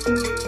You.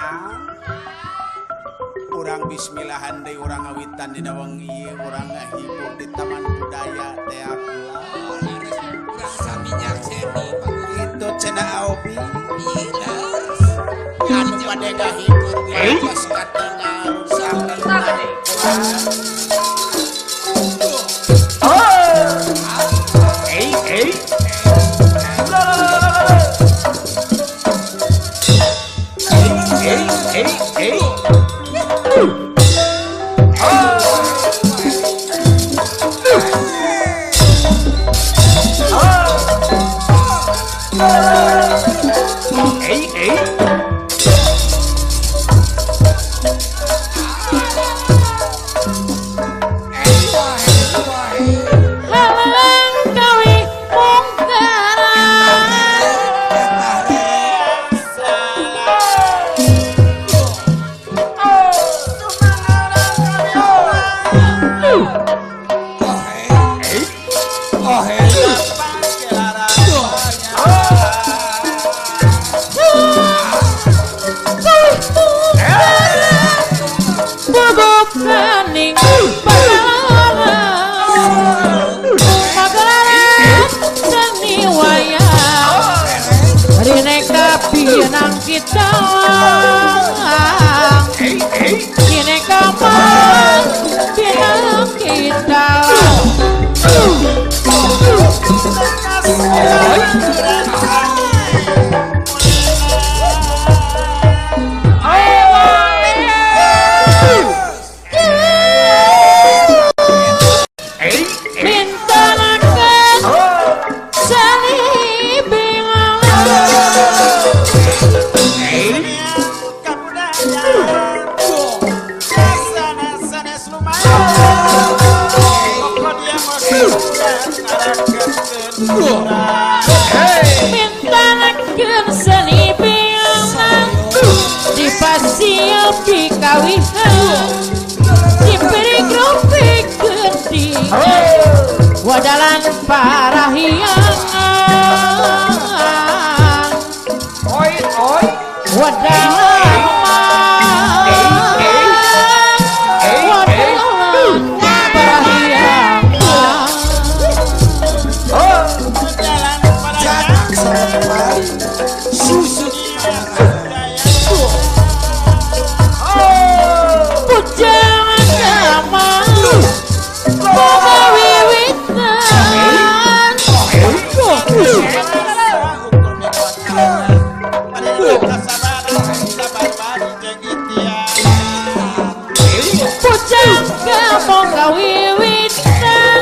Nana urang bismillahan deui urang ngawitan dina wengi ieu urang ngahibur di Taman Budaya teh kula. Urang sami nyakseni Pak Guru. Itu cenah Aobi. Iya. Anu pada ngahibur geus katingal sami. Wadalan parahiangan oi oi wadalan wadalan parahiangan susut pujang agama kawiwitan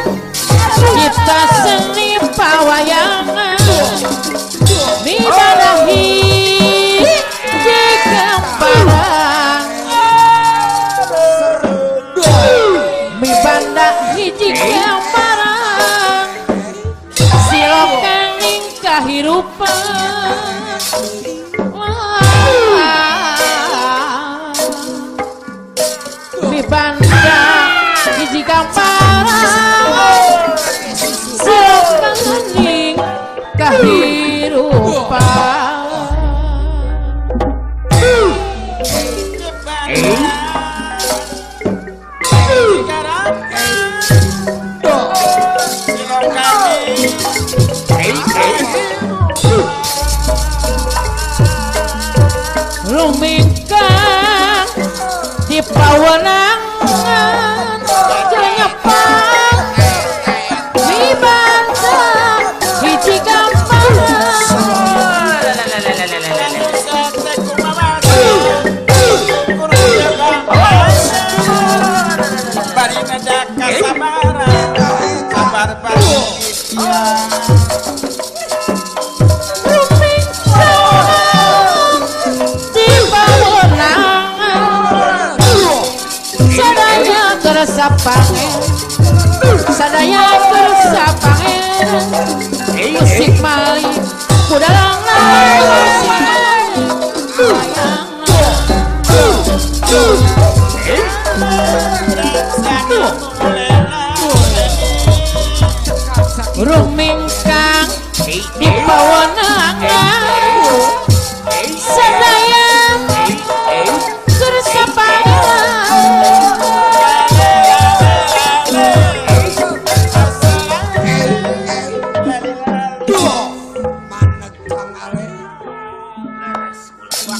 cipta seni pawayangan mibadahi gambaran mibanda hiji gambaran silokaning kahirupan mibanda hiji gambaran silokaning kahirupan. Lumingkang di pawenangan cenyepak di banda hiji gambaran Sadaya kersa pangen musik mali kudalang rumingkang di pawenangan sadaya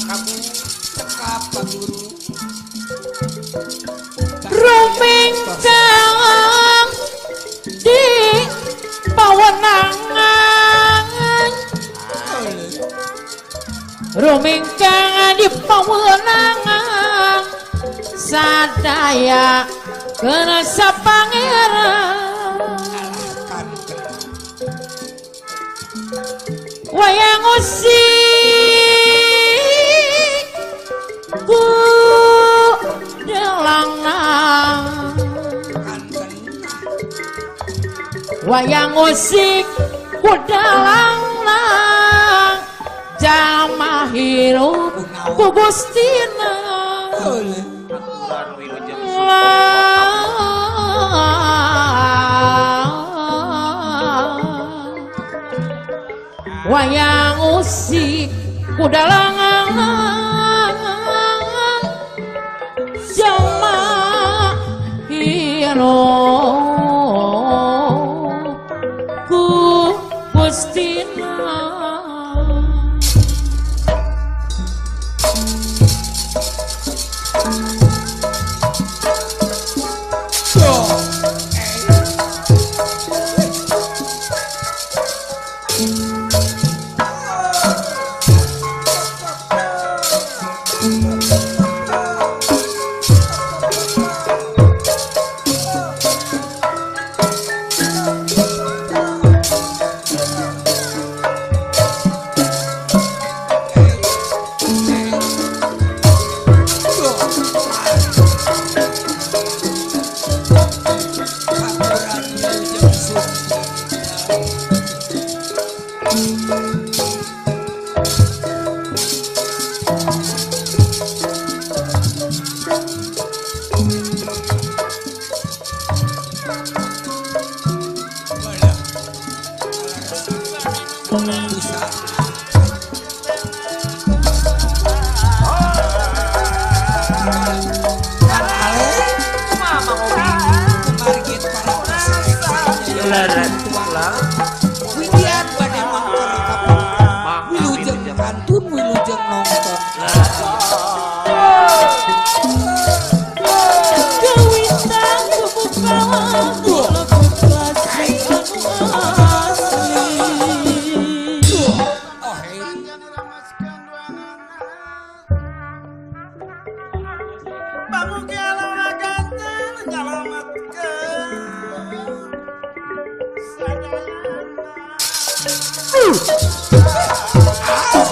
Kabu cekap Pak Guru. Rumingkang di pawenangan, rumingkang di pawenangan, sadaya kena sapangeran. Wayang usik ku delangan, wayang usik ku delangan, jamah hirup ku Gustina. Wayang usik ku dalangan, jamah hirup ku Gustina.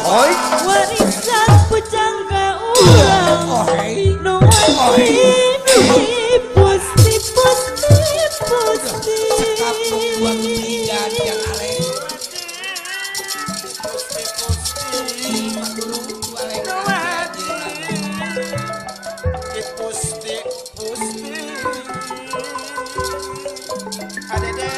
Warisan pujangga urang nu pusti pusti pusti. Cekap buang tiga yang ale. Pusti pusti adede.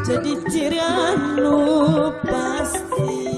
Jadi cirian nu pasti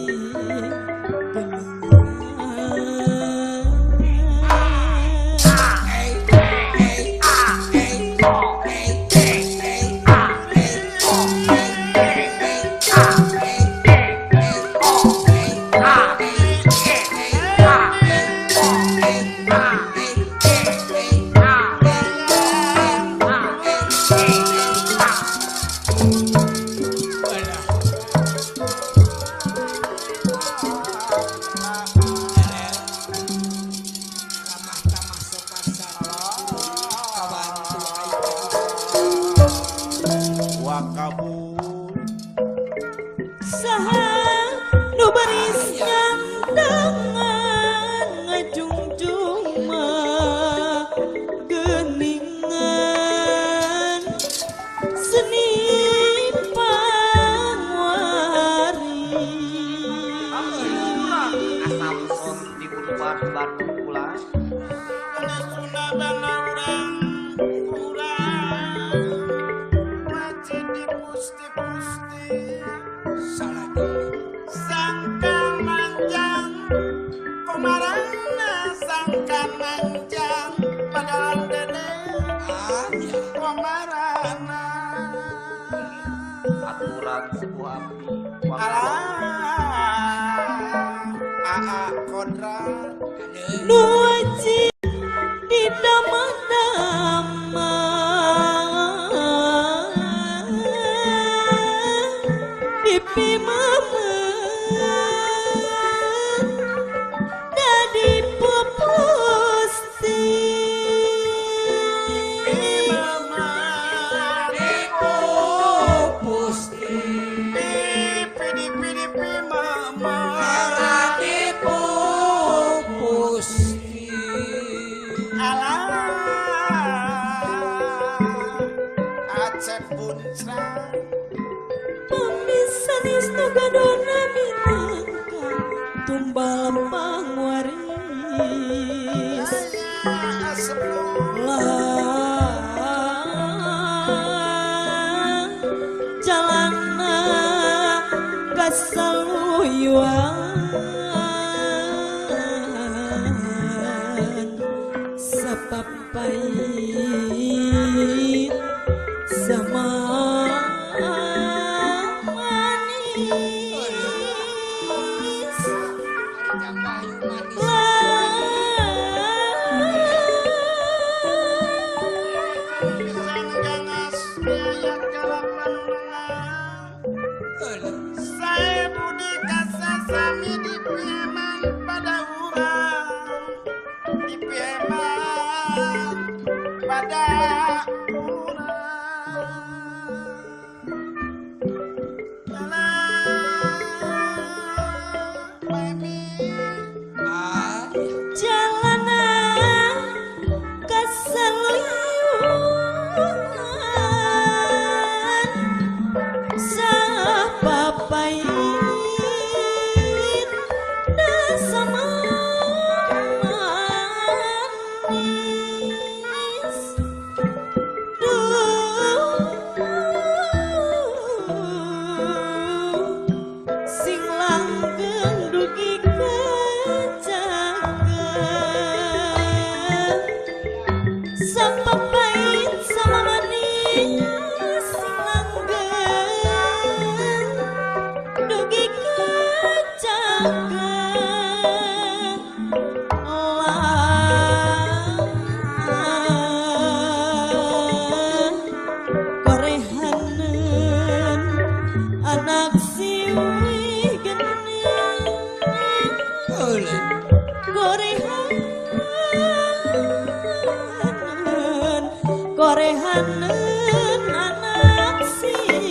Korehanen anak siwi.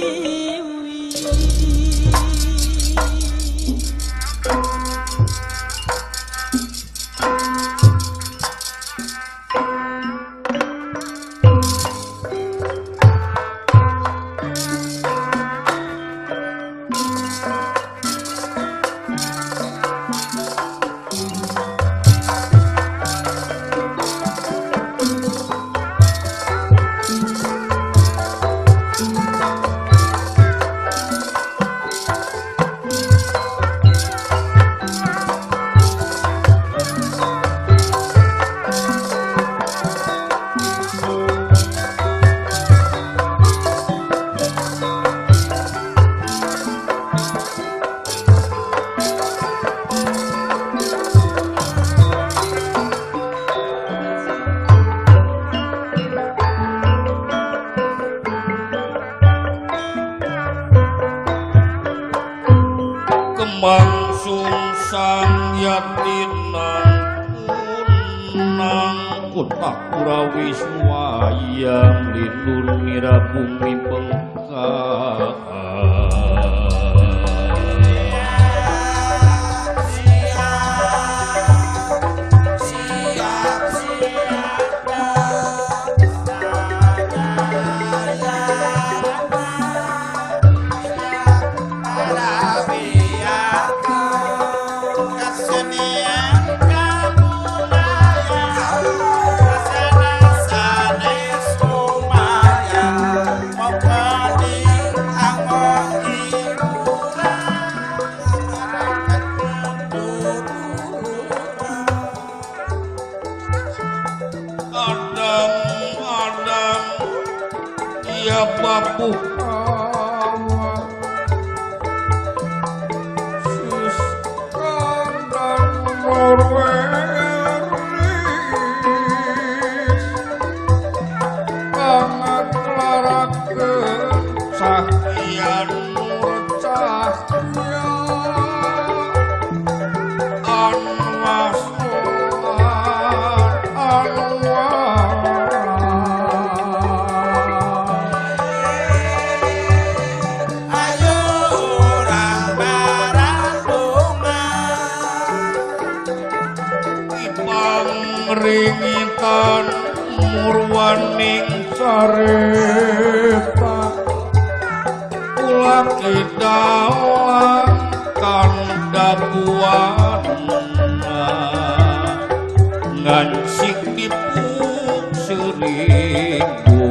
Kembang sungsang yatinang kunang kotak kurawis wayang lindun mira bumi bengkak. Ringitan murwaning carita ulah kidalang kanda buana ngancik dipuk seribu.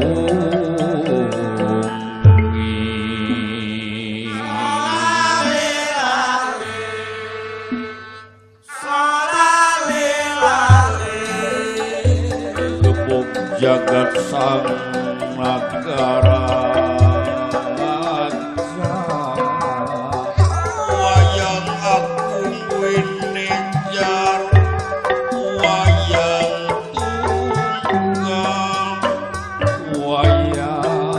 Jagat sang nagara wayang agung winejar wayang tunggal wayang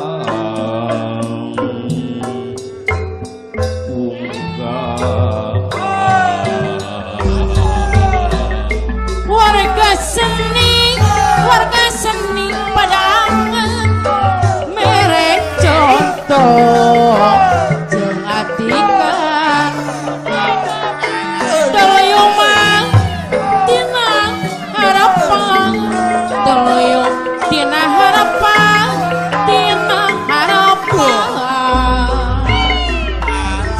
tunggal. Warga seni, warga seni padangan mere contoh jeung atikan teluyung mang tina harapan teluyung tina harapan tina harapan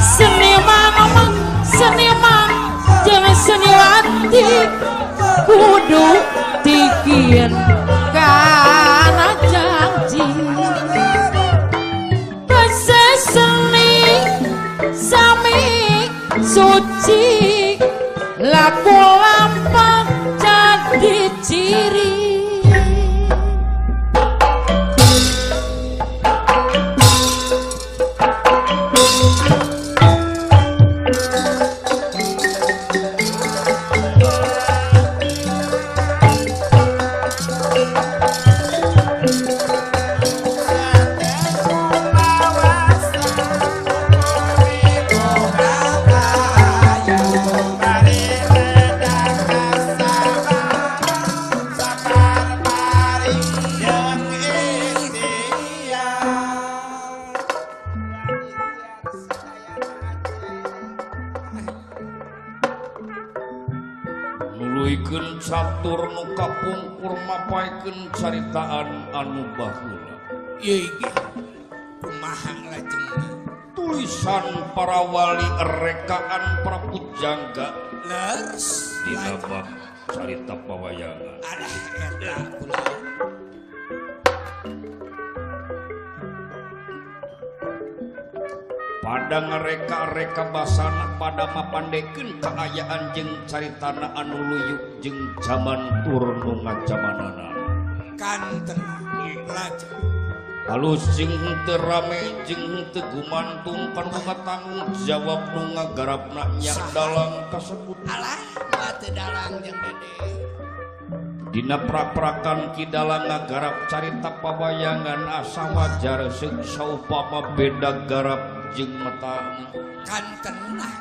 seniman omong seniman jeung seniwati kudu tikin kana janji seni sami suci laku lampah jadi ciri. Nuluykeun catur nu kapungkur mapaikeun caritaan anu baheula. Ieu ge kumaha lajengna? Tulisan para wali rekaan para pujangga leres dina bab carita pawayangan. Alah eta kula. Pada ngareka-reka basana pada mapandekeun kaayaan jeung caritana anu luyuk jeung jaman tur nu ngajamanana. Kanten lajeng. Halus jeung henteu rame jeung henteu gumantung kan boga tanggung jawab nu ngagarapna nya dalang kasebut. Alah, mah teu dalang jeung Dede. Dina prak-prakan ki dalang ngagarap carita pawayangan asa wajar seung saupama beda garap jeung metana kantenah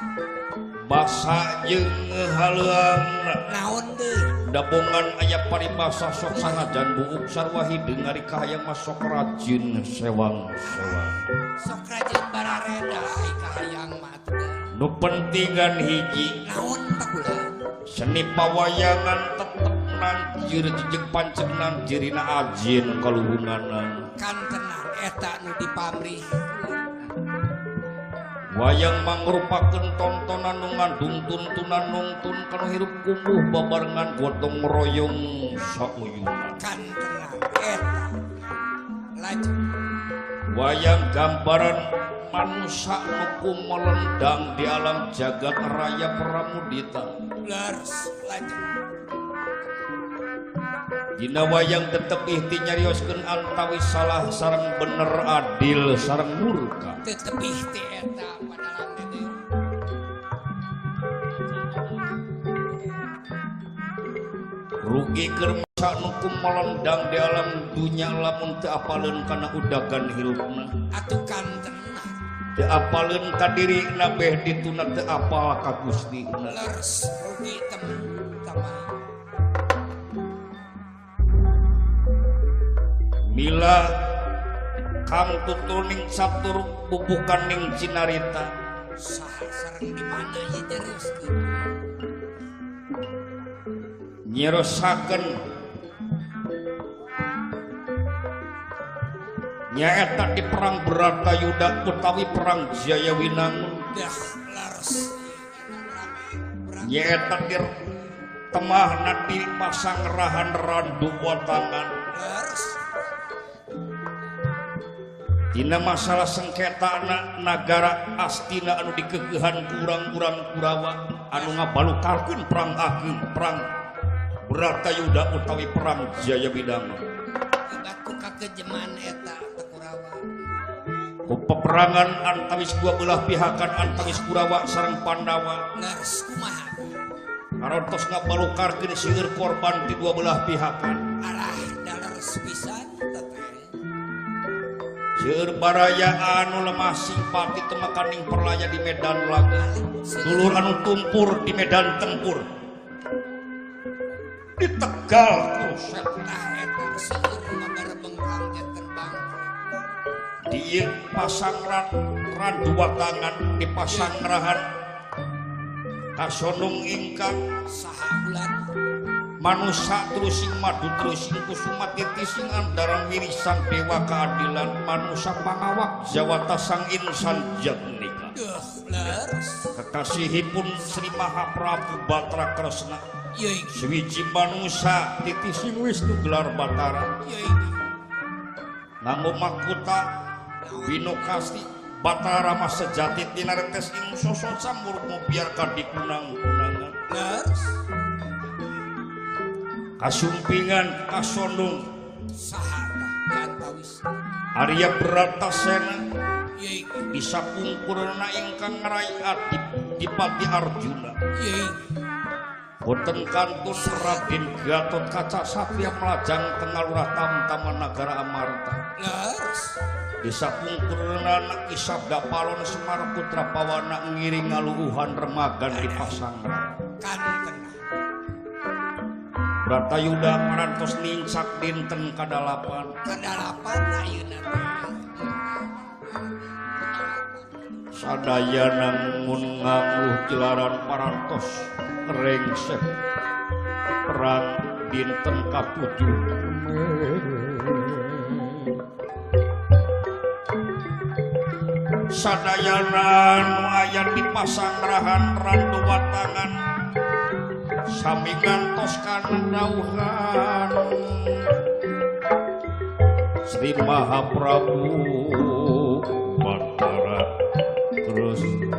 basa jeung haleuangna naon deui dabongan aya paribasa sok sanajan buuk sarua hideung ari kahayang mah sok rajin sewang-sewang sok rajin barareda ai kahayang mah atuh nu pentingan hiji naon tah kula seni pawayangan tetep nanjir jejeg panceg nanjirina ajin kaluhunganan kantenan eta nu dipamrih wayang mangrupakeun tontonan nu ngandung tuntunan nungtun kana hirup kumuh babarengan gotong royong sauyunan kantenan eta lajeng wayang gambaran manusa nu kumelendang di alam jagat raya Pramudita leres lajeng dina wayang tetep ihti nyarioskeun antawis salah sareng bener adil sareng murka tetep ihti eta padalang dede rugi keur masa nu kumelendang di alam dunya lamun teu apaleun kana udagan hirupna atuh kantenah teu apaleun ka dirina beh dituna teu apal ka Gustina leres rugi temen tama mila kang tuturning satur bubukaning cinarita saha sareng di mana ieu nyarioskeun nyirosakeun nyaeta di perang Bratayuda utawi perang Jayawinangun dah leres nyaeta di temahna di pasangrahan randu watangan leres dina masalah sengketana nagara Astina anu dikeukeuhan kurang-kurang Kurawa anu ngabalukarkeun perang ageung perang Bratayuda utawi perang Jayawinangun ku kakejeman eta teh Kurawa ku peperangan antawis dua belah pihakan antawis Kurawa sareng Pandawa leres kumaha karontos ngabalukarkeun seueur korban di dua belah pihakan alah da leres pisan teh seueur baraya anu lemah simpati temakaning perlaya di medan laga dulur anu tumpur di medan tempur di Tegal kuset tah eta seueur mabarebengkang janten bangkrut di pasangran randu watangan di pasangrahan kasonung ingkang saha bulan manusa terusing madu terusing kusuma titising andaran wirisan dewa keadilan manusa pangawak jawata sang insan jatnika duh leres kekasihipun Sri Mahaprabu Batra Kresna yeuh suwiji manusa titising Wisnu gelar Batara yeuh nganggo makuta binokasti Batara Rama sejati tinaretes ing sosok samurmu biar kadikunang-kunangan leres kasumpingan kasondong saha tah diantawis Arya Bratasena yeuh disapungkurna ingkang ngrai adi Dipati Arjuna yeuh boten kantun Raden Gatot Kaca Satya melajang tengah lurah Tamtaman Nagara Amarta leres disapungkurna Ki Sabda Palon Semar Putra Pawana ngiring ngaluuhan remagan di pasangran kantenah Bratayuda parantos nincak dinten kadalapan kadalapan ayeuna teh sadaya namun nganguh jelaran parantos rengsek perang dinten katujuh sadayana nu aya di pasangrahan randu watangan sami ngantos kana dauhan Sri Mahaprabu Batara Kresna.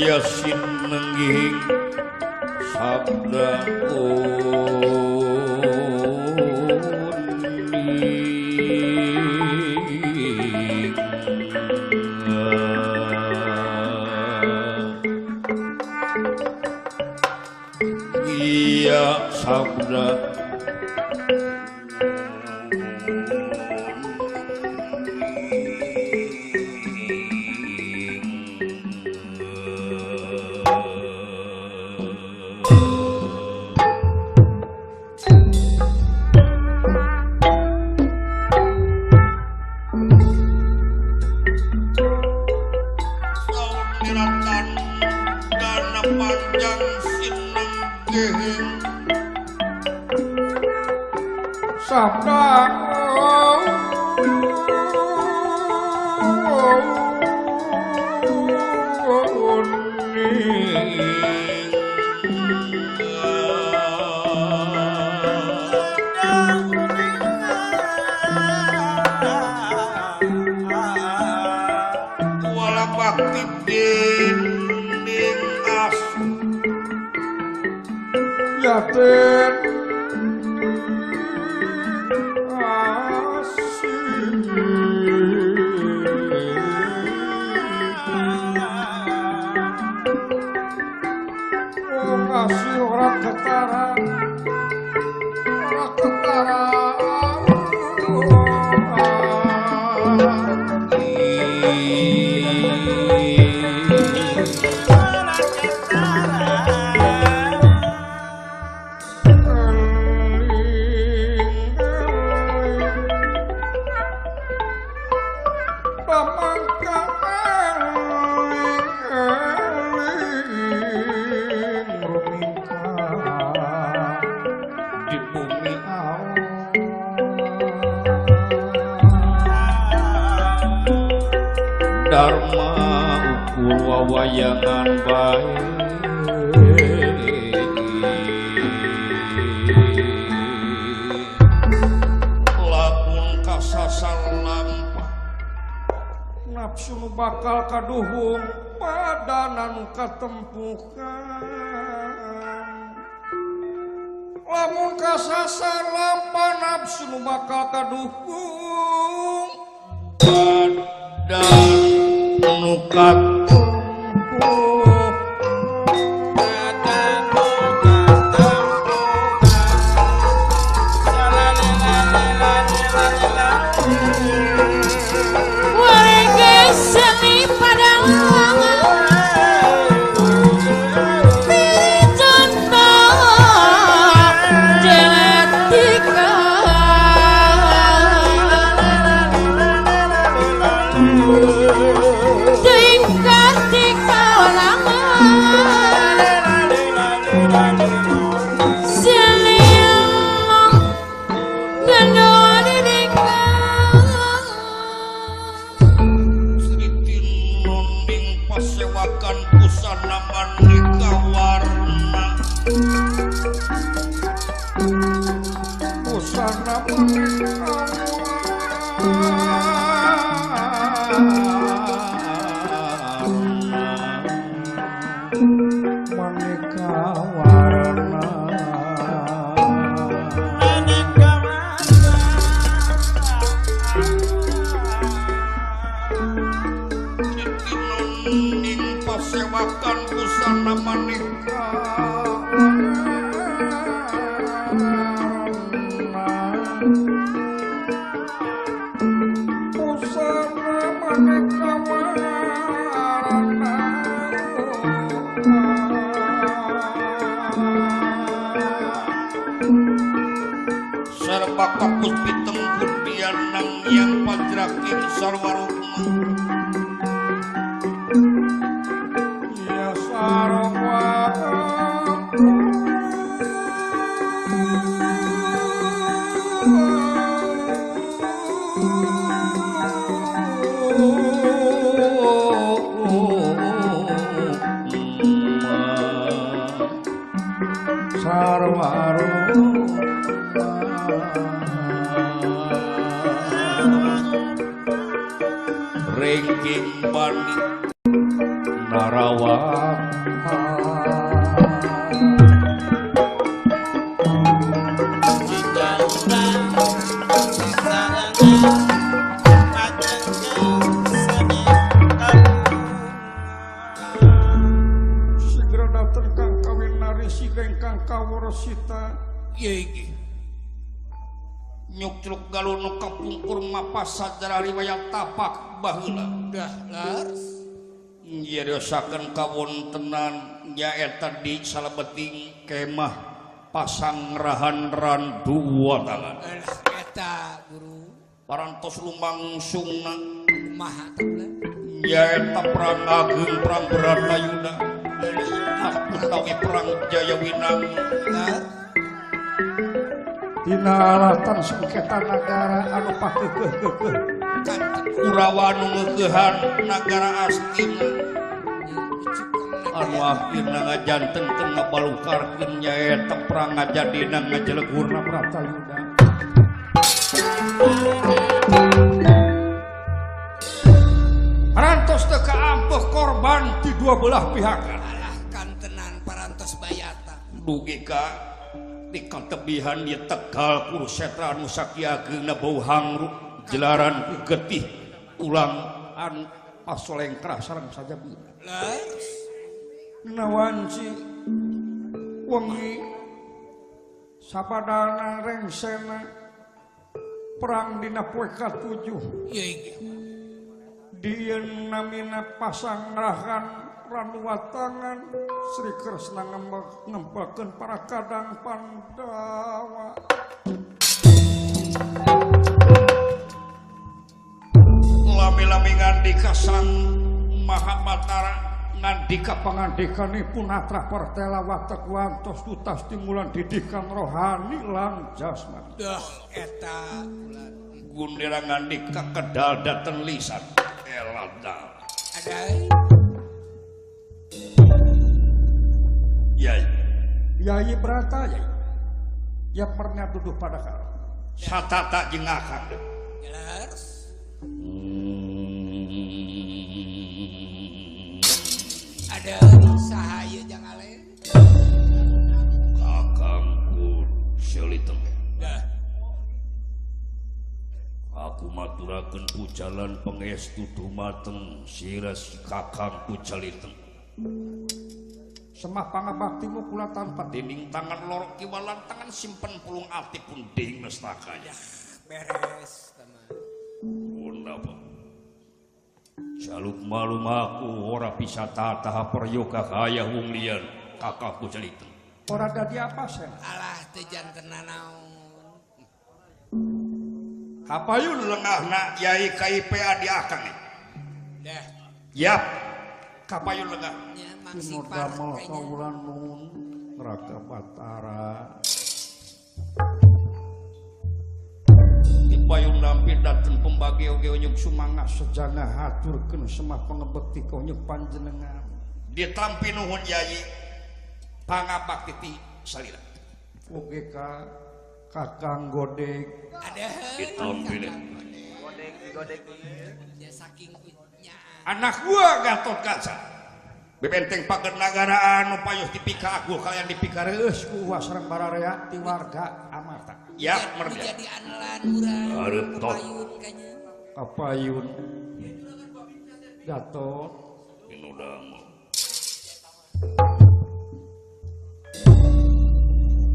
Yasin nenggih sabda iya sabda sabda wala bakti dening asu yaten kasih ora ketara ora ketara Dharma ukur wawayangan bae lamun kasasar lampah nafsu nu bakal kaduhung padana nu katempukan lamun kasasar lampah nafsu nu bakal kaduhung padana nu katempuh warga seni padang contoh genetika tingkat pasewakan busana maneka warna, busana maneka warna, maneka warna. Pasewakan busana maneka warna, busana maneka warna. Sarwa kapus piteng kudianang yang pajraking sarwarukma. Ringking bani Narawang Sigra dateng kang kawin nari siga ingkang kawarasita. Iya iki nyukcruk galunu kapungkur mapas sajarah riwayat tapak baheula. Dah lars. Nyariosakeun kawontenan nyaeta di salebeting kemah pasangrahan randu tangan. Alah eta guru. Parantos lumangsungna kumaha teh ulah? Nyaeta perang ageung perang Bratayuda. Utawi perang Jayawinangun. Dina alatan sengketa nagara anu pakeukeeh-keukeeh. Kurawa nu ngeukehan nagara Astina anu akhirna ngajantenkeun ngabalukarkeun nyaeta perang ngajadina ngajelegurna Bratayuda. Parantos teu kaampuh korban ti dua belah pihak. Alah kantenan parantos bayata. Dugi ka di katebihan di Tegal Kurusetra anu sakiageungna bau hangru jelaran ku getih tulang anu pasolengkrah sareng sajabina. Leres. Nawanci wengi sapadana rengsena perang dina poe ka-7. Ieu iki. Dieun namina pasangrahan Ranuwatangan Sri Kresna ngembakeun para kadang Pandawa. Lami-lami ngandika Sang Mahabatara ngandika pangandikanipun atrah pertela watek wantos tutas timulan didikan rohani lan jasmani. Duh eta ulan gundera ngandika kedal dateng lisan elada. Ada Yai Yai Brata Yai ya pernah duduk pada karo satata jeung akang. Jelas. Ada saha ieu jang ale? Kakangku Seliteng. Dah. Aku maturakeun pujalan pangestu dumateng sira kakangku Seliteng. Semah pangabaktimu kula tanpa dening tangan loro kiwalan tangan simpen pulung ati pun ding mestakanya. Beres teman. Punapa? Jaluk malum aku ora bisa tataha peryoga kaya wong liyan kakakku Seliteng. Ora dadi apa sen? Alah teu janten nanaon. Kapayun lengahna Yai KIP adi akang. Dah. Yap. Kapayun lengah. Mangsi parah kawula nuwun Raga Batara. Dipayun nampi dateng pembagi oge unyuk sumangga sejana haturkeun semah pangebekti ka unyuk panjenengan. Ditampi nuhun Yai pangabakti ti salira. Oge ka Kakang Godeg. Ada. Ditampi deh. Godeg godeg. Ya saking nya. Anak gua Gatot Kaca. Bebenteng pagernagaraan anu payuh dipika aku kalian dipika reus ku sareng bararea ti warga Amarta. Ya merdia. Jadi andalan urang. Arep tot. Kapayun kanya. Kapayun. Gatot. Inudama.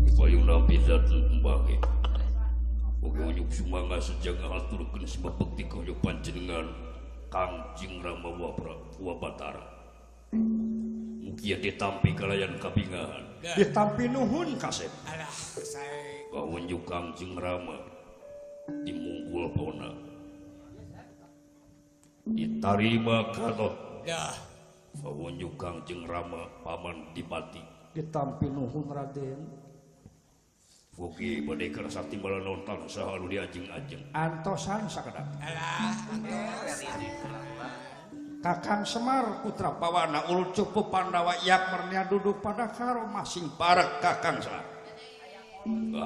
Kapayun nampi dateng pembagi. Oge unyuk sumangga sejang haturkeun sebab bekti ka panjenengan Kangjeng Rama Wabatara. Mugia ditampi kalayan kabingahan. Ditampi nuhun kasep. Alah sae. Kaunjuk Kangjeng Rama dimungkul pona. Ditarima Gatot. Dah. Kaunjuk Kangjeng Rama paman dipati. Ditampi nuhun Raden. Fuki bade kerasa timbalan nonton saha nu diajeng-ajeng. Antosan sakedap. Alah antosan. Kakang Semar putra Pawana ul cupu Pandawa yak mernia duduk pada karo masing parek Kakang Semar.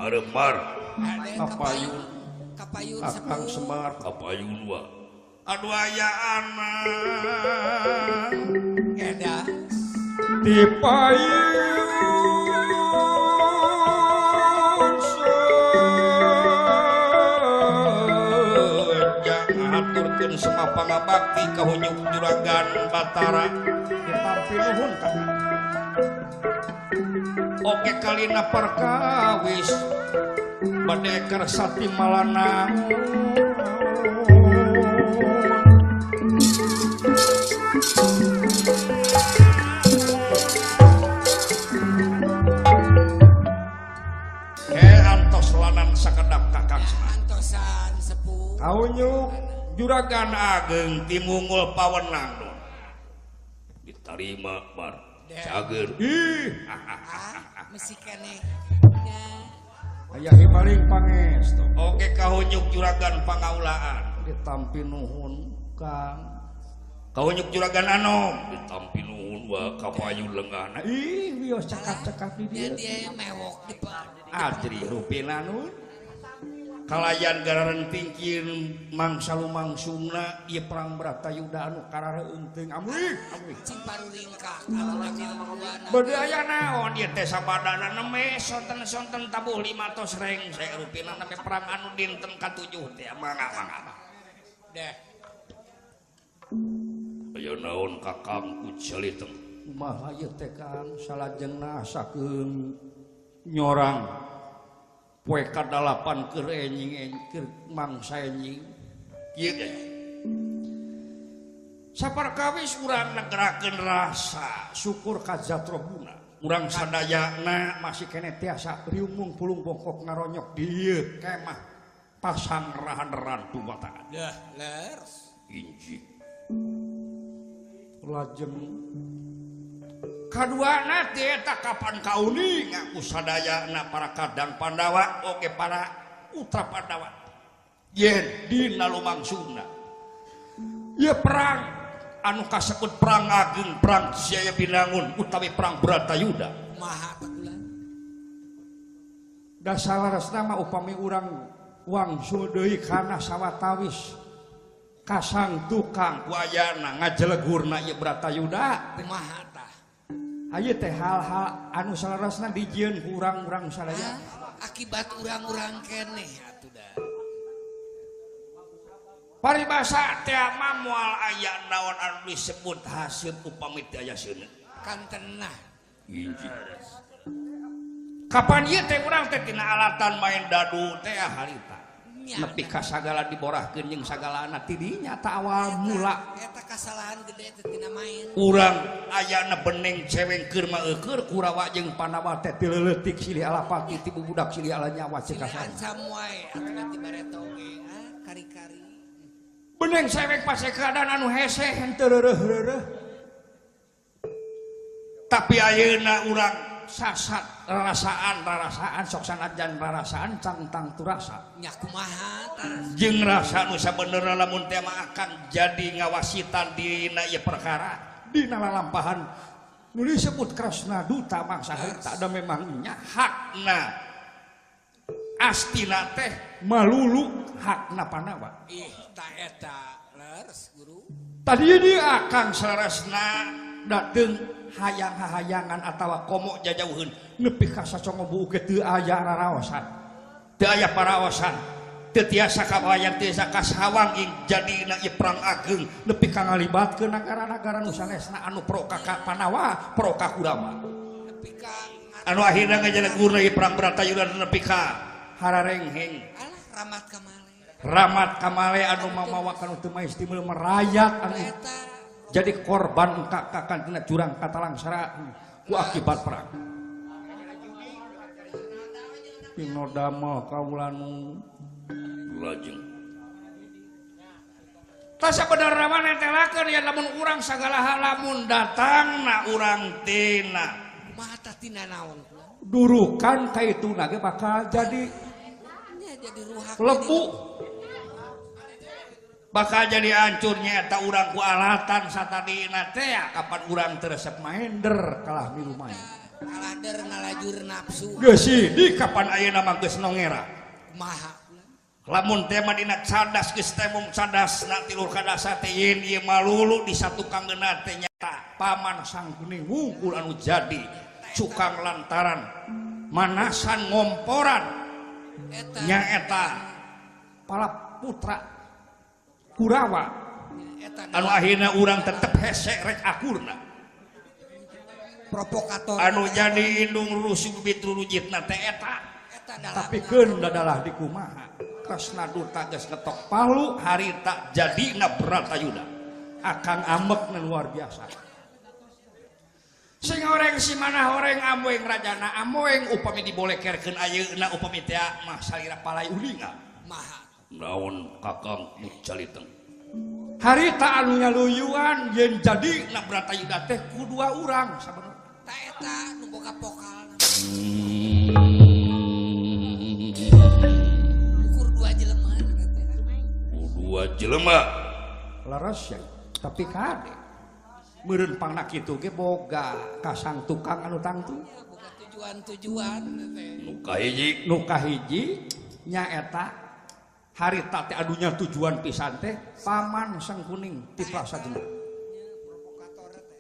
Arep mar. Kapayun. Kapayun Kakang Semar kapayun wa. Aduh aya anak edas di payun sejak ngahaturkeun semua pangabakti ka hunyuk juragan Batara ditampi nuhun kakak. Oke kalina perkawis bade kersati malana antos lanan sakedap kakang antosan sepuh kaunyuk juragan ageng timungul pawenang ditarima bar cager ih mesti keneh aya himaling pangestu. Oke kahunyuk juragan pangaulaan ditampi nuhun Kang. Kahunyuk juragan anom ditampi nuhun wa kapayu lenggana ih wios cakap-cakap di dieu dia mewok di adri rupina nun kalayan gararan tingkir mangsa lumangsungna ieu perang Bratayuda anu karareunteng amuih amuih cing parulingkah bade aya naon ieu teh sabadana neme sonten-sonten tabuh 500 rengse rupina neme perang anu dinten katujuh teh mangga mangga deh aya naon kakang ku jaliteng kumaha ieu teh Kang salajengna asakeun nyorang poe kadalapan keur enjing keur mangsa enjing kieu teh saperkawis urang negerakeun rasa syukur ka Jatroguna urang sadayana masih keneh tiasa riumung pulung bongkok ngaronyok di ieu kemah pasangrahan rantu batangan dah lers injing lajeng kaduana teh eta kapan kauning aku sadayana para kadang Pandawa oge para putra Pandawa yen dina lumangsungna ieu perang anu kasebut perang ageng perang Jaya Binangun utawi perang Bratayuda kumaha teh kula dasalaresna mah upami urang wangsul deui kana sawatawis kasang tukang ku ayana ngajelegurna ieu Bratayuda kumaha tah ayeuna teh hal-hal anu saleresna dijieun ku urang-urang sadaya akibat urang-urang keneh atuh da paribasa teh mah moal aya naon anu disebut hasil upami teu aya seuneu kantenah injing kapan ieu teh urang teh tina alatan main dadu teh harita nepi ka sagala diborahkeun jeung sagalana ti dinya ta awal mula eta kasalahan gede teh tina main urang ayana beneng ceweng keur maeukeun Kurawa jeung Pandawa teh ti leuletik silih alapati ti bubudak silih ala nyawa cek kasana ancam wae atuh ti bareto ge kari-kari beneng ceweng pasekadan anu hese henteu reureuh-reureuh tapi ayeuna urang sasat rarasaan sok sanajan rarasaan cangtang turasa nya kumaha jeung rasa nu sabenerna lamun teh mah akan jadi ngawasitan dina ieu perkara dina lalampahan nu disebut Kresna duta mangsa harta da memang nya hakna astina teh malulu hakna Pandawa ih ta eta leres guru tadi di akang saleresna dateng hayang-hayangan atawa komo jajauheun nepi ka sacongo buuk ge teu aya raraosan teu aya paraosan teu tiasa kabayang tiasa kasawang ing jadina ieu perang ageng nepi ka ngalibatkeun nagara-nagara nu sanesna anu pro ka Pandawa pro ka Kurawa nepi ka anu akhirna ngajalegurna ieu perang Bratayuda nepi ka hararengheng alah ramat kamale ramat kamale anu mamawa kanu teu maes timul merayat anu eta jadi korban kakakan tina jurang katalangsara ku akibat perang pinodamel kaula nu lajeng tah sabenerna mah netelakeun ya lamun urang sagala hal lamun datangna urang tina kumaha tah tina naon durukan ka ituna ge bakal jadi nya jadi ruhak lebu bakal jadi hancurnya eta urang ku alatan satadina teh kapan urang teu resep maender kalah milu main kalader ngalajur nafsu geus di kapan ayeuna mah geus nongera kumaha Lamun teh mah dina cadas geus tembong cadas na tilur kadasa teh yen ieu malulu di satukangeuna teh nyata Paman Sangkuni wungkul anu jadi cukang lantaran manasan ngomporan nyaeta para putra Kurawa anu akhirna urang tetep hese rek akurna provokator anu jadi indung rusuk bitrurujitna teh eta tapi keun dadalah di kumaha Kresna Duta geus ngetok palu harita jadina Bratayuda akang ambekna luar biasa sing horeng si mana horeng amoeng rajana amoeng upami dibolekerkeun ayeuna upami teh mah salira palai ulinga maha naon kakang Mucaliteng harita anu nyaluyuan yen jadina Bratayuda teh ku dua urang sabenerna ta eta nu boga pokal ukur dua jelema dua jelema leres ya tapi kade meureun pangna kitu ge boga kasang tukang anu tangtu boga tujuan-tujuan teh nu kahiji nyaeta harita teh adunya tujuan pisan teh Paman Sangkuning ti Prasajena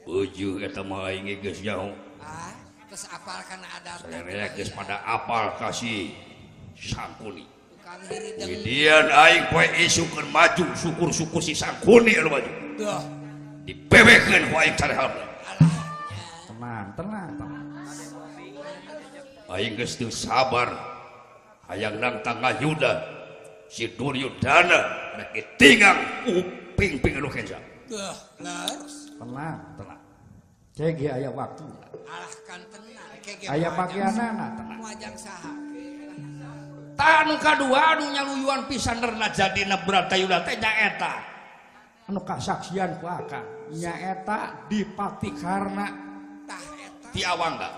beujuh eta mah aing geus nyaho ah geus apal kana adat sararea geus pada apal ka si Sangkuni Widian aing poe isuk keur maju syukur-syukur si Sangkuni anu maju duh dibebekeun ku aing carehalna tenang tenang tenang aing geus teu sabar hayang nangtang ngayuda si Duryudana rek ditinggang kuping-ping anu kenca duh leres tenang tenang cege aya waktu alah kan tenang kege aya bagianana tenang wajang saha tah anu kadua anu nyaluyuan pisan rena jadina Bratayuda teh nyaeta anu kasaksian ku akang nyaeta Dipati Karna tah eta ti Awangga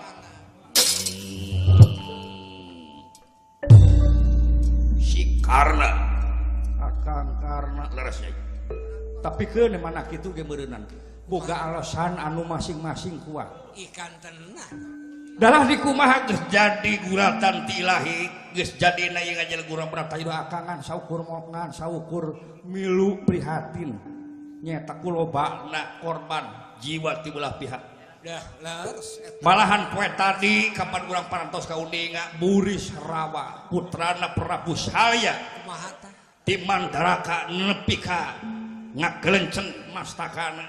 si Karna akang Karna leres nya tapi keun mana kitu ge meureunnan boga alasan anu masing-masing kuat ikan tenang dalah di kumaha geus jadi guratan ti ilahi geus jadi na ieu ngajel gura Bratayuda akangan saukur mongan saukur milu prihatin nyaeta ku lobana korban jiwa ti belah pihak dah leres malahan poe tadi kapan urang parantos ka undinga Buris Rawa putrana Prabu Salya kumaha tah ti Mandaraka nepi ka ngagelenceng mastakana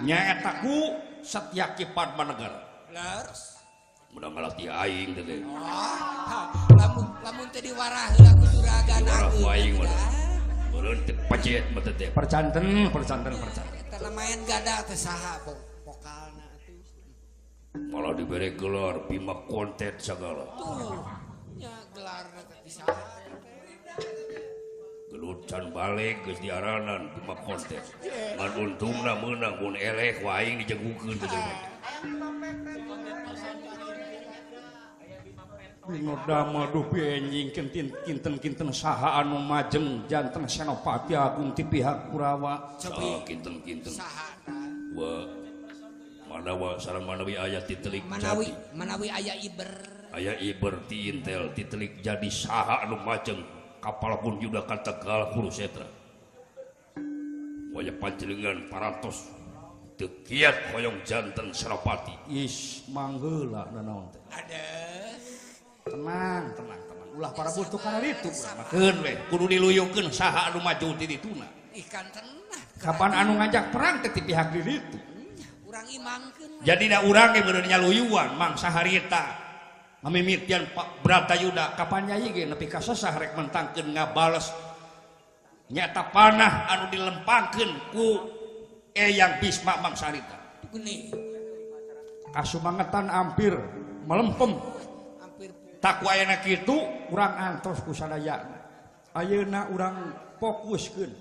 nyaeta ku Setyaki Padmanegara leres mudah ngalatih aing teh oh lamun lamun teh diwarah heula ku juragan agung aing mah meureun teh pacet mah teh percanten percanten percanten eta main gada teh saha pokalna atuh malah dibere gelar Bima konten sagala tuh nya gelarna teh saha gelut can balik geus diaranan Bima konten ngan untungna meunang mun eleh ku aing dijegukeun teh Winodama duh enjing kinten-kinten saha anu majeng janten Senopati Agung ti pihak Kurawa. Saha kinten-kinten saha tah wa manawa sareng manawi aya titelik manawi manawi aya iber aya iber ti Intel titelik jadi saha anu majeng kapal pun yuda ka Tegal Kurusetra waya panjenengan parantos teu kiat hoyong janten Senopati is mangheula nanaon teh aduh tenang tenang tenang ulah para butuh kana ditu keun we kudu diluyukeun saha anu maju ti dituna ikan tenang kapan anu ngajak perang teh ti pihak di ditu urang imangkeun jadi da urang ge beuneur nyaluyuan mangsa harita ngamimitian Pak Bratayuda kapan nyai ge nepi ka sesah rek mentangkeun ngabales nyata panah anu dilempangkeun ku Eyang Bisma mangsa harita geuning kasumangetan hampir melempem tak ku ayeuna kitu urang antos ku sadayana ayeuna urang fokuskeun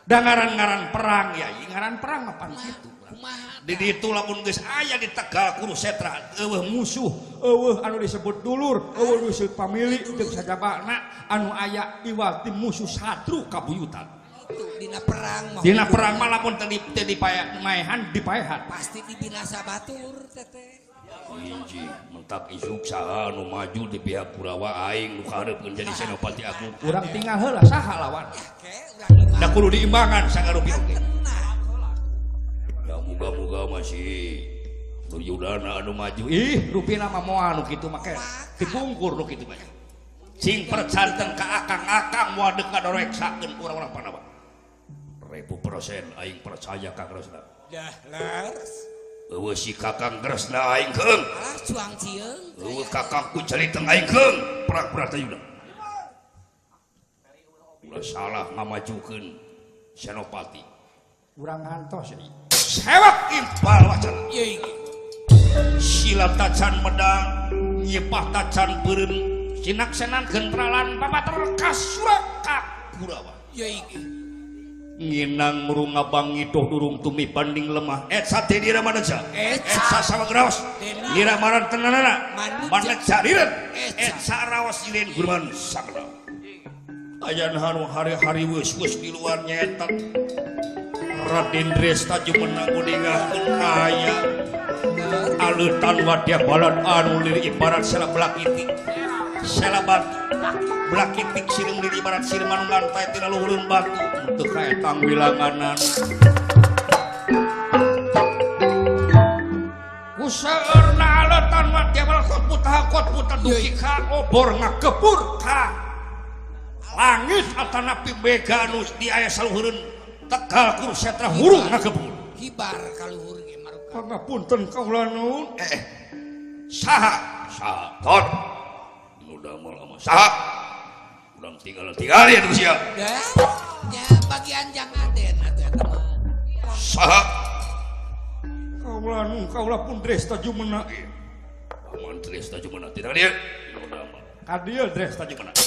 da ngaran-ngaran perang ya ngaran perang mah pan kitu kumaha di ditu lamun geus aya di Tegal Kurusetra eueuh musuh eueuh anu disebut dulur eueuh nu disebut pamili jeung sajabana anu aya iwal ti musuh satru kabuyutan itu dina perang mah dina perang mah lamun teu dipaehan dipaehan pasti dibinasa batur teteh Hiji mentak isuk saha nu maju di pihak Kurawa aing nu kahareupeun jadi senopati agung. Urang tinggal heula saha lawan. Da kudu diimbangan sagarupi oge. Ya muga-muga masih Duryudana anu maju. Ih, rupina mah moal nu kitu mah dipungkur nu kitu mah. Sing percanten ka akang-akang moal deuk ngadoreksakeun urang-urang Pandawa. 1000% aing percaya ka Kresna. Dah leres. Eueuh si Kakang Kresna aing keung. Alah cuang cieung. Eueuh kakangku ceriteng aing keung perang Bratayuda. Ulah salah ngamajukeun senopati. Urang ngantos ieu. Sewak impal wacana. Ieu iki. Silat tacan medang, nyepah tacan beureum, sinaksenan gentralan papater kasura ka Kurawa. Ieu iki. Nginang murung ngabang ngidoh durung tumi banding lemah. Etsa teh dira maneja. Etsa sama graos. Nira maran tenanana. Maneja direun. Etsa raos dilin gurman sakna. Ayan hanu hari-hari weus-weus di luar nyetak. Raden Dresta jumenang ningahkeun aya. Aleutan wadya balad anu lir ibarat sela belakitik. Sela batu. Belakitik sireum lir ibarat sireum anu lantai tina luhureun batu. Teu kaetang wilanganan. Kusaeurna aleutan wadya balad kot putah dugi ka obor ngagepur ka langit atanapi mega anu di aya saluhureun Tegal Kurusetra hurung ngagepur. Hibar ka luhur ge maruka. Pangapunten kaula nuhun. Saha? Saha tot. Nu damel mah saha? Urang tinggal-tinggal ya tuh sia. Ya bagian jang aden atuh eta mah. Saha? Kaula nuhun kaula pun Dresta Jumena. Paman Dresta Jumena tidak dieu. Nu damel. Ka dieu Dresta Jumena.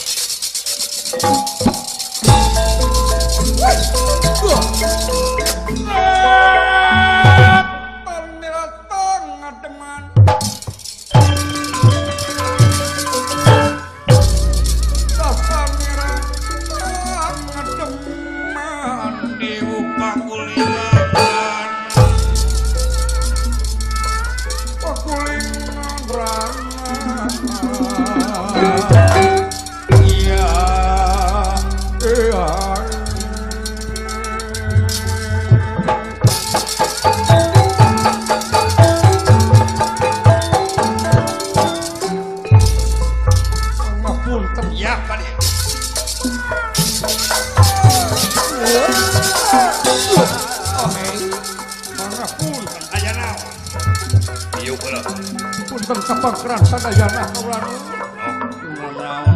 Kapangkeran sadayana kaula nuhun.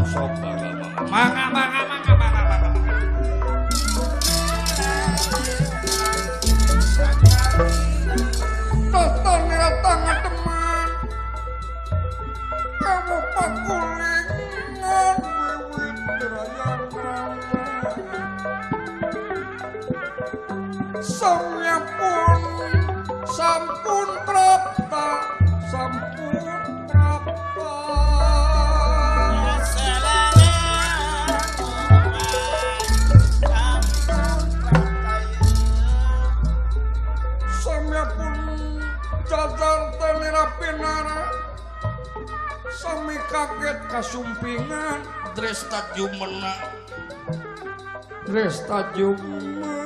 Sok mangga mangga mangga mangga mangga. Toton nira teman kamu pakulingan wiwit derayana samya pun sampun prapta sampun prapta samya pun jajar tenira pinara sami kaget kasumpingan Dresta Jumena Dresta Jumena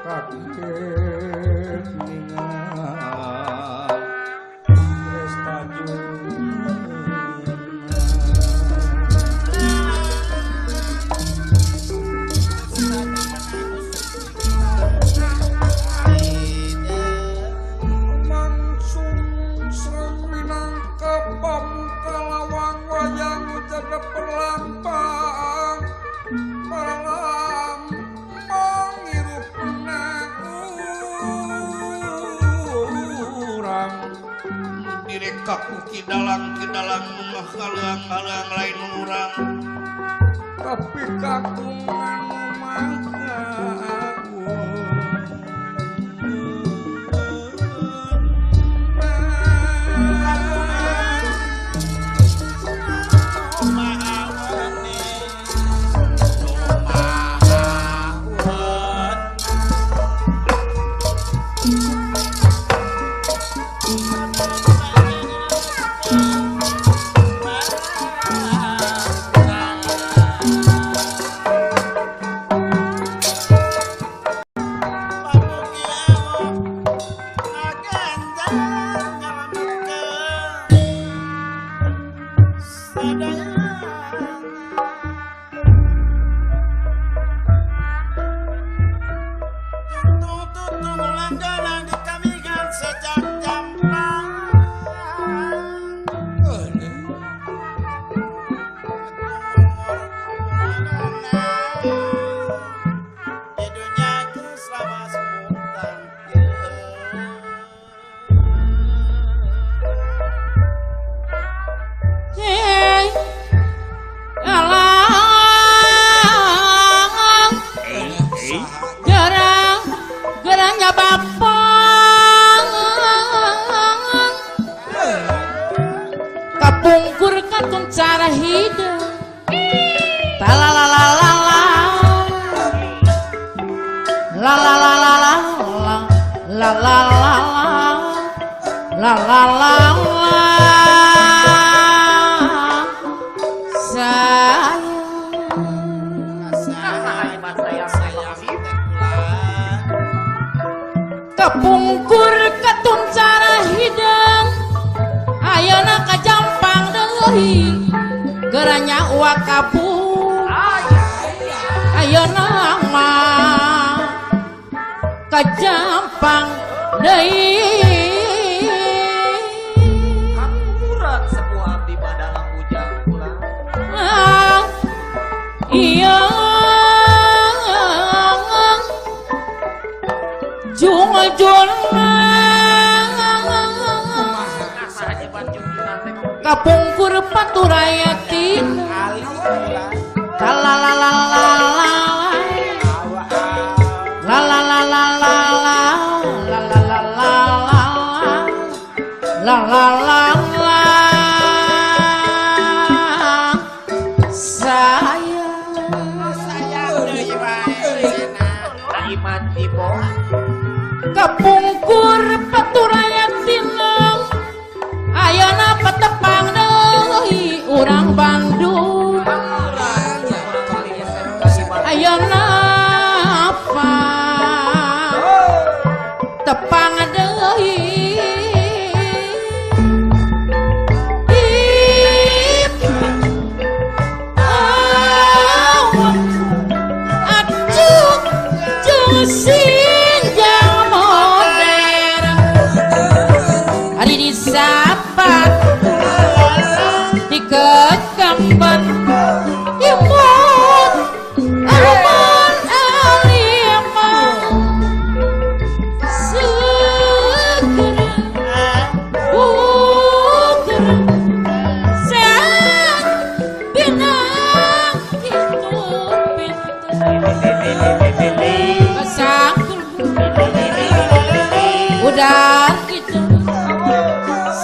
kaget ningal Dresta Jumena mangsung sreng minangka pamuka lawang wayang jada perlampang perlampang ngirupna urang direka ku kidalang-kidalang nu ngahalang-halang lain urang tapi kagungan mangga Kapungkur katun cara hidang ayeuna kajampang deui geranya uak kapung ayeuna mah kajampang deui hampura sepuh abdi padalang ujang kula iya kapungkur paturayatin la la la la la la la la la la la la la la la la la kapungkur paturayatin ayeuna patepang deui urang Bandung ayeuna apa tepang deui acuk jeung sinjang modern hari disapa dikekembat imut aluman alima segera buker saat binang itu pintu pasangkul udah gitu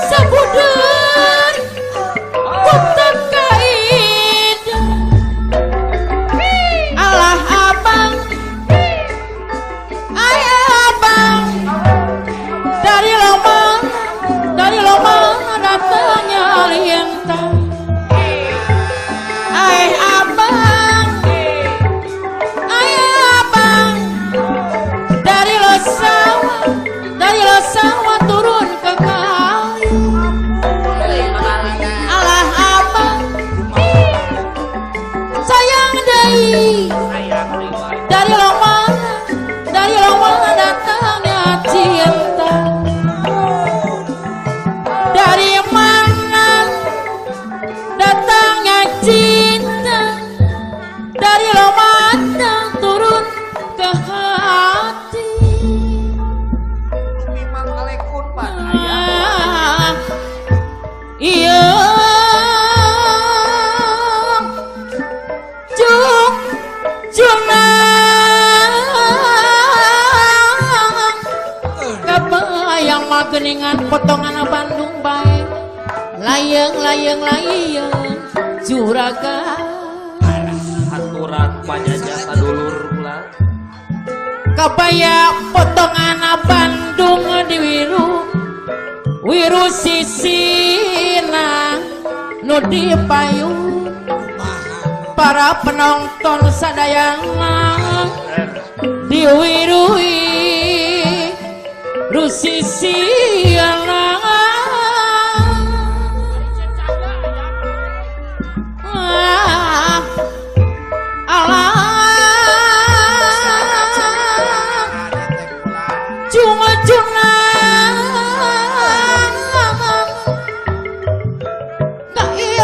sabudar kutan kain Allah abang ayah abang dari lomang datangnya lintang ayah abang ayah abang dari losawa turun ke kali Allah abang sayang deui dari lomang datangnya cinta dari mana datangnya cinta dari lomang turun ke hati Memang alekun pan aya iya jung junang kabayang mageningan potongan Bandung bae layeng layeng layeng juragan aturan panyajah sadulur kula kabaya potongan Bandung di wiru wiru sisina nu dipayung para penonton sadayana diwirui rusisiana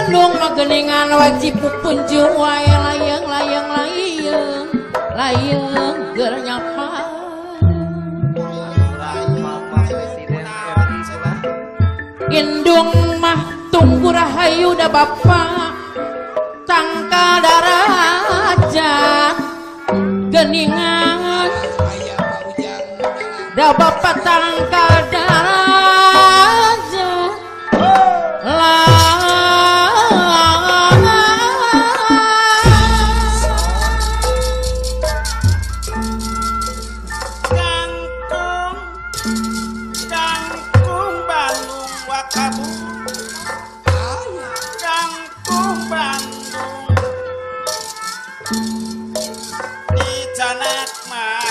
Bandung mah geuningan wajib pupunjung wae layeng layeng layeng layeng geur nyapa. Indung mah tunggu rahayu da bapa tangka daraja geningan da bapa tangka daraja Kangkung kangkung Bandung wakabu kangkung Bandung dicanak mah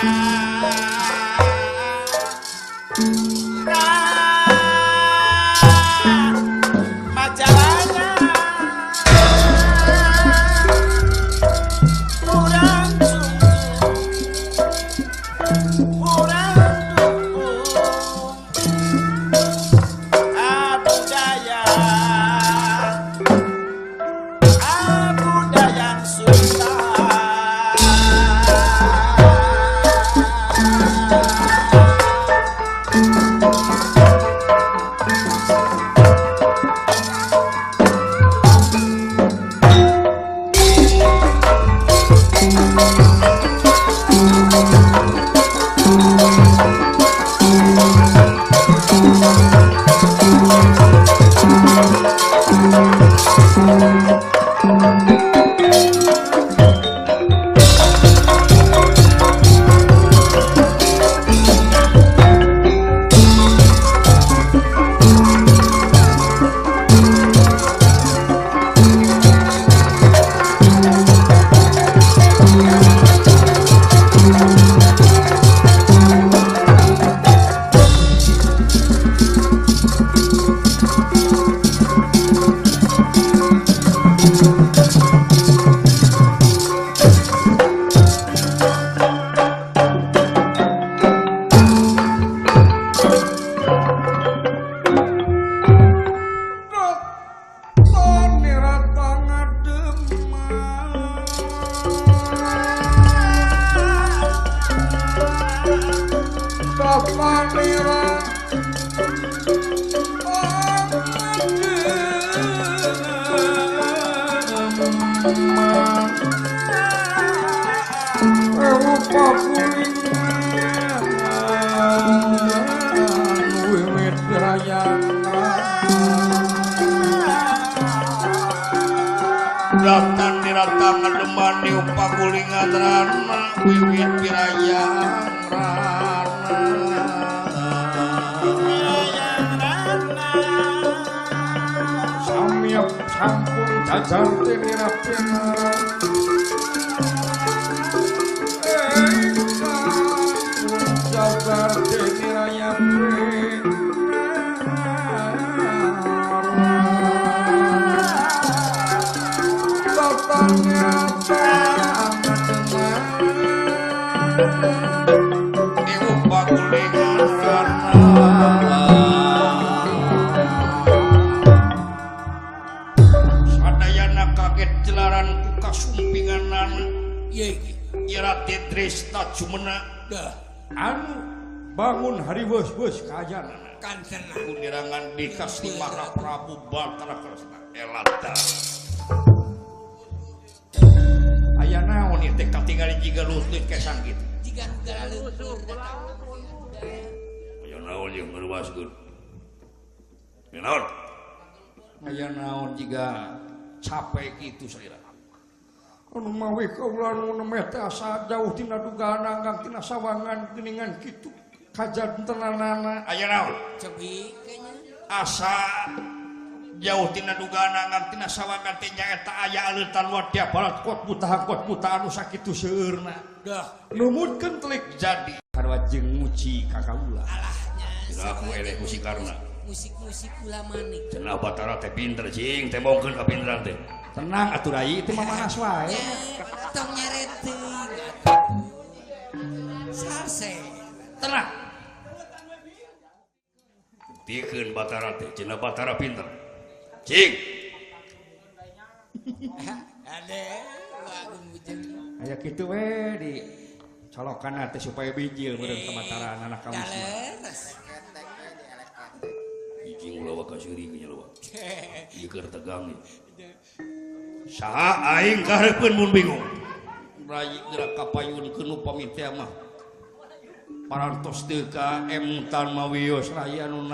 majalahnya kurang sungguh kurang dukung abudaya Sunda. Datan dirata ngademan di upagulingan rana wiwit pirayang rana samyap sampun jajar tinirapina jajar tinirayapina. Sadayana kaget jelaran ku kasumpinganana Rati Trisna Jumena anu bangun hariweus-weus kajanana Kantenna kunirangan di Kaslimara Prabu Batara Kresna elata. Aya naon ieu teh katingali jiga lutut kesang kitu. Jiga nu galaleumpur datang. Aya naon jeung ngeuwaskeun. Aya naon? Aya naon jiga capek kitu salira. Anu mawi kaula nu nemeh teh asa jauh tina dugaan anggang tina sawangan geuningan kitu kajantenanana. Aya naon? Cebi kayaknya. Asa jauh tina dugaan anggang tina sawangan teh nyaeta aya aleutan wadya barat kuat buta kuat buta anu sakitu seueurna. Dah numutkeun telik jadi sarua jeung nguci ka kaula. Alahnya. Aku eleh ku si Karna. Musik-musik ulah manik. Cenah Batara teh pinter cing, tembongkeun kapinteran teh. Tenang atuh rai itu mah manas wae. Tong nyeret teuing atuh. Sarse. Tenang. Buktikeun Batara teh, cenah Batara pinter. Cing. Ade Agung Bujeng. Aya kitu we di colokan teh supaya bijil meureun kamataran anak kamu. Leres. Ijing ulah waka seuri nya loba. Ieu keur tegang. Saha aing kahareupeun mun bingung. Rayi gerak kapayunkeun nu pamit teh mah. Parantos teu ka emutan mawios rayi anu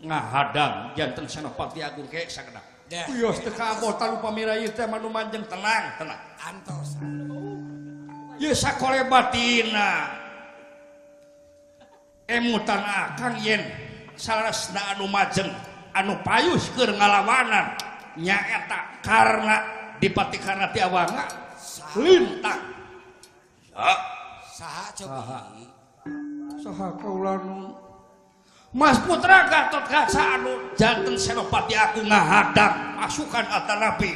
ngahadang janten Senopati Agung ke sakedap. Wios teu kabotan upami rayi teh mah nu manjeng tenang, tenang. Antos. Ieu sakole batina. Emutan akang yen saresna anu majeng anu payus keur ngalawanan nyaeta karna dipati karna ti awanga lintang. Saha cobi. Saha kaula nu Mas Putra Gatotkaca anu janten Senopati Agung ngahadang pasukan Atanapi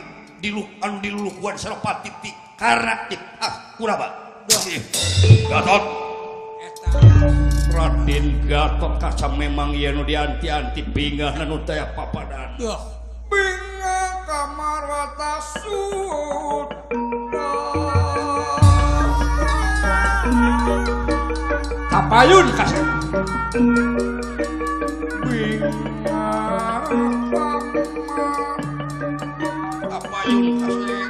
anu dilulukuan Senopati ti karna ti Kuraba. Gatot Raden Gatotkaca memang ieu nu dianti-anti bingah nu taya papadan. Bingah kamar watasut. Kapayun kasih. Bingah kapayun kasih.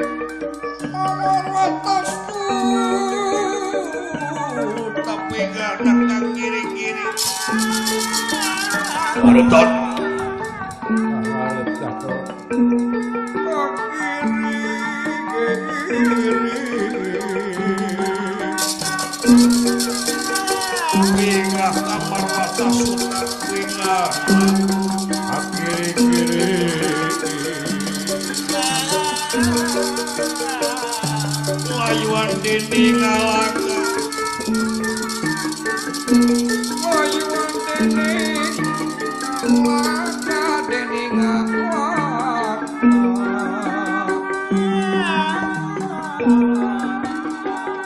Kamar watasut. Tapi gadak kang kiri-kiri. Barutot. Hareup Gatot. Kiri-kiri. Bingah kamar watasut bingah kiri-kiri. Layuan dinding ngalaka. Layuan dinding ngalaka dinding ngalaka.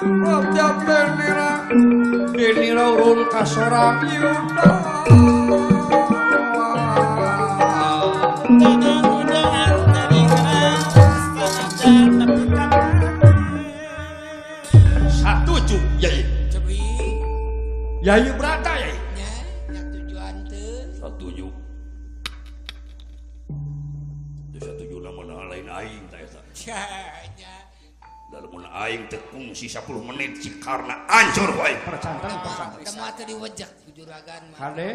Raja Tenira Denira urun kasorang yuda. Satuju Yai. Cobi. Yai Brata Yai. Nya, nyatujuan teu. Satuju. Teu satuju lamun lain aing tah eta. Nya. Lamun aing teu kungsi 10 menit si karna hancur wae. Percanten percanten. Teu teu diwejek ku juragan mah. Hade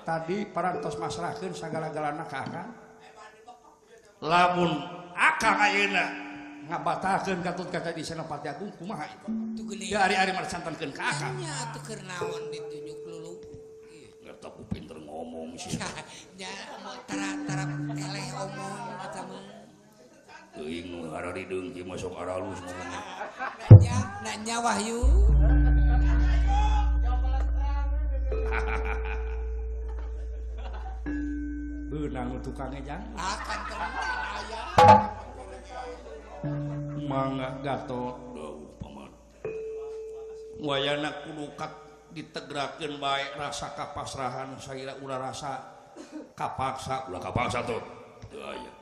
tadi parantos masrahkeun sagala-galana ka akang. Lamun akang ayeuna ngabatalkeun Gatotkaca di Senopati Agung kumaha itu? Tuh geuning. Ya ari-ari marcantenkeun ka akang. Nya atuh keur naon ditunjuk lulu. Ngerti ku pinter ngomong sih. Nya tara-tara eleh omong eta mah. Teuing nu hararideung ki masuk aralus ngomong. Nanya, nanya Wahyu. Beunang tukangnya jang. Akan tenang aya. Mangga Gatot. Dawuh paman. Wayana kudu ditegrakeun bae rasa kapasrahan saira ulah rasa kapaksa, ulah kapaksa tuh. Teu aya.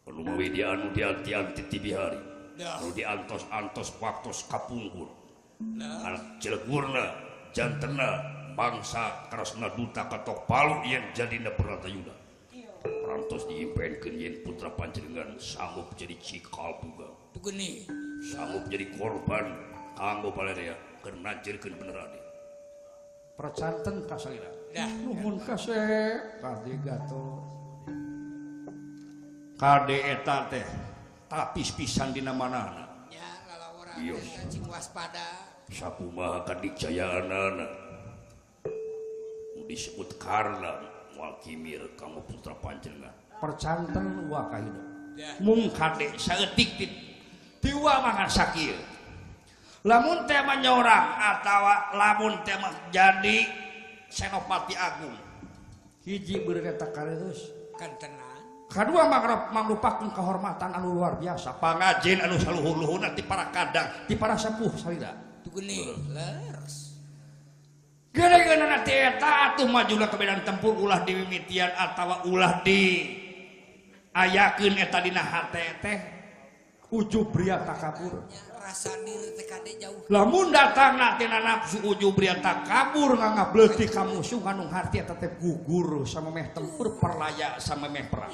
Anu mawi di anu dianti-anti ti bihari. Anu diantos-antos waktos kapungkur. Anak cilegurna, jantenna, bangsa karasna duta katok palu yen jadina Bratayuda. Parantos diimpenkeun yen putra panjenengan sanggup jadi cikal buga. Geuning. Sanggup jadi korban kanggo palerea keur najirkeun bener ade. Percanten ka salira. Nuhun kasep kade Gatot. Kade eta teh tapis pisan dina manana. Nya lalawaran cing waspada. Sakumaha kadijayaanana. Disebut karna moal kimir kanggo putra panjenengan. Percanten wa kahida. Mung kade saeutik tiwa mangan sakieu. Lamun teh mah nyorang atawa lamun teh mah jadi Senopati Agung. Hiji beureun eta kareus kan tenang. Kadua mangrupakeun kehormatan anu luar biasa. Pangajin anu saluhur-luhurna ti para kadang, ti para sepuh salira. Tuh geuning leres. Gara-gara nanti eta atuh majulah ke medan tempur ulah dimimitian atawa ulah di Ayakeun eta dina hate teh ujub ria takabur. Rasa diri teh kade jauh. Lamun datangna tina nafsu ujub ria takabur nganggap leutik ka musuh anu harti eta teh gugur samemeh tempur perlaya samemeh perang.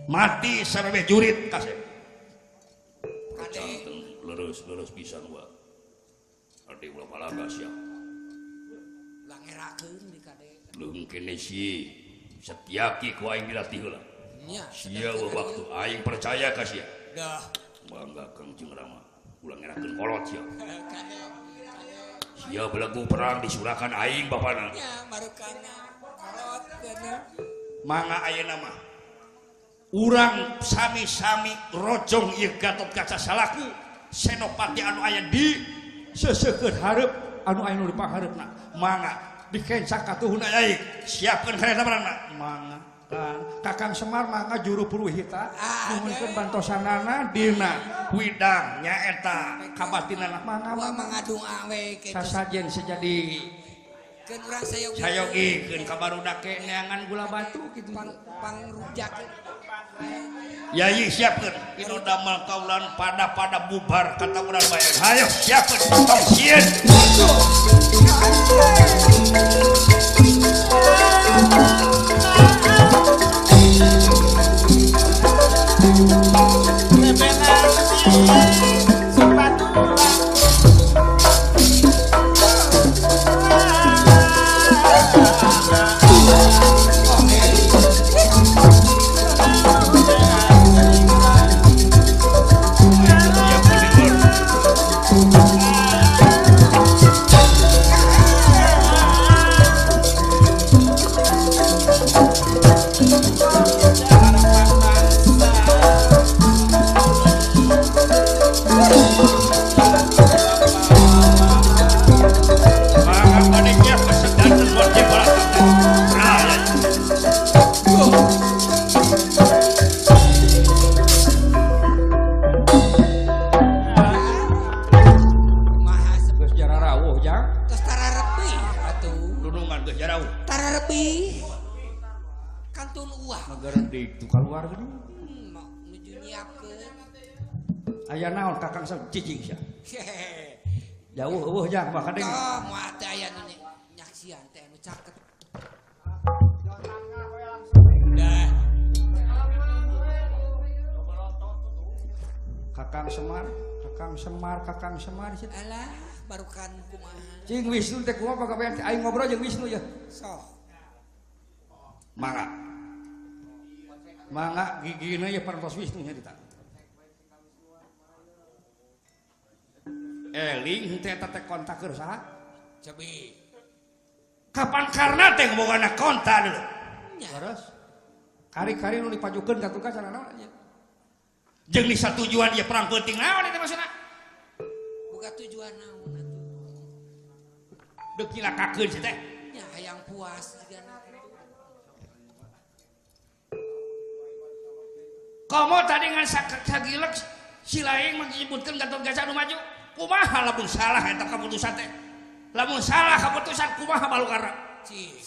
Mati samemeh jurit kasep. Kade leres-leres pisan wa. Ade ulah palaga sia. Langerakeun di kade. Leung kene si Setyaki ku aing dilatih heula. Nya, sia waktu aing percaya ka sia. Dah. Bangga Kang Jeung Rama. Ulah ngerakeun kolot sia. Sia belegu perang disurakan aing bapana. Nya marukana kolot geuna. Mangga ayeuna mah. Urang sami-sami rojong ieu Gatotkaca salaku senopati anu aya di seseukeun hareup anu aya nu dipanghareupna. Mangga dikenca katuhun aing siapkeun kareta perangna. Mangga Kang Kakang Semar mangga juru puruhita nuhunkeun bantosanana dina widang nyaeta kabatinana mangga mangga doa we kitu sasajen sejadi keun urang sayogi sayogikeun ka barudak neangan gula batu kitu pangrujakeun Yayi siapkeun inu damel kaulan pada-pada bubar kata urang bae hayo siapkeun tong sieun Aya naon Kakang Sam cicing sia. Jauh eueuh jang mah kadeng. Tah moal teh aya nu nyaksian teh anu caket. Dah. Kakang Semar, Kakang Semar, Kakang Semar sia. Alah, barukan kumaha. Cing Wisnu teh kumaha pagawean aing ngobrol jeung Wisnu ya. Sok. Mangga. Mangga gigina ye parantos Wisnu nyarita. Eling henteu eta teh kontak keur saha? Cebi. Kapan karna teh bogana kontak dulu. Terus kari-kari nu dipajukeun ka tukang cara naon nya. Jeung di satujuan ieu perang penting naon eta maksudna? Boga tujuan naon atuh? Deuk cilakakeun si teh. Nya hayang puas jigana kitu. Komo tadi ngan sagilek si laing menyebutkeun Gatotkaca anu maju. Kumaha lamun salah eta keputusan teh? Lamun salah keputusan kumaha balukarna? Cik.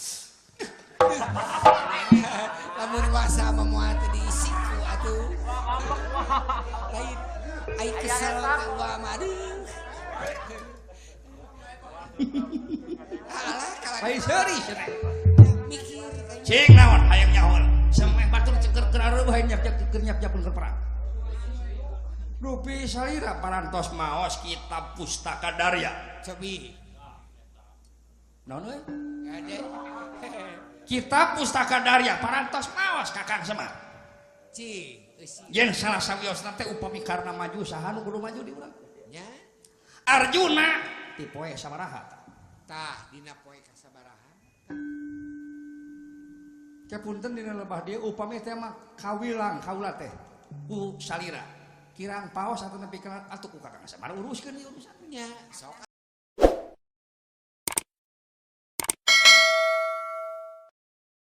Lamun wasa mah moal teu diisi ku atuh. Lain ai kesel teh uwa mah aduh. Alah kalah. Ai seuri cenah. Mikir cing naon hayang nyaho. Sameh batur ceker keur areuh hayang nyiap-nyiap keur nyiap-nyiapkeun keur perang. Rupi salira parantos maos kitab pustaka Darya. Cobi. Naon euy? Ade. Kitab pustaka Darya parantos maos Kakang Semar. Ci, eusi. Yen salah sawiosna teh upami karna maju saha nu kudu maju di urang? Nya. Arjuna ti poe sabaraha tah? Tah dina poe kasabaraha. Ke punten dina lebah dieu upami teh mah kawilang kaula teh ku salira. Kirang paos atau nepi ka atuh ku Kakang Semar uruskeun ieu urusan. Nya, sok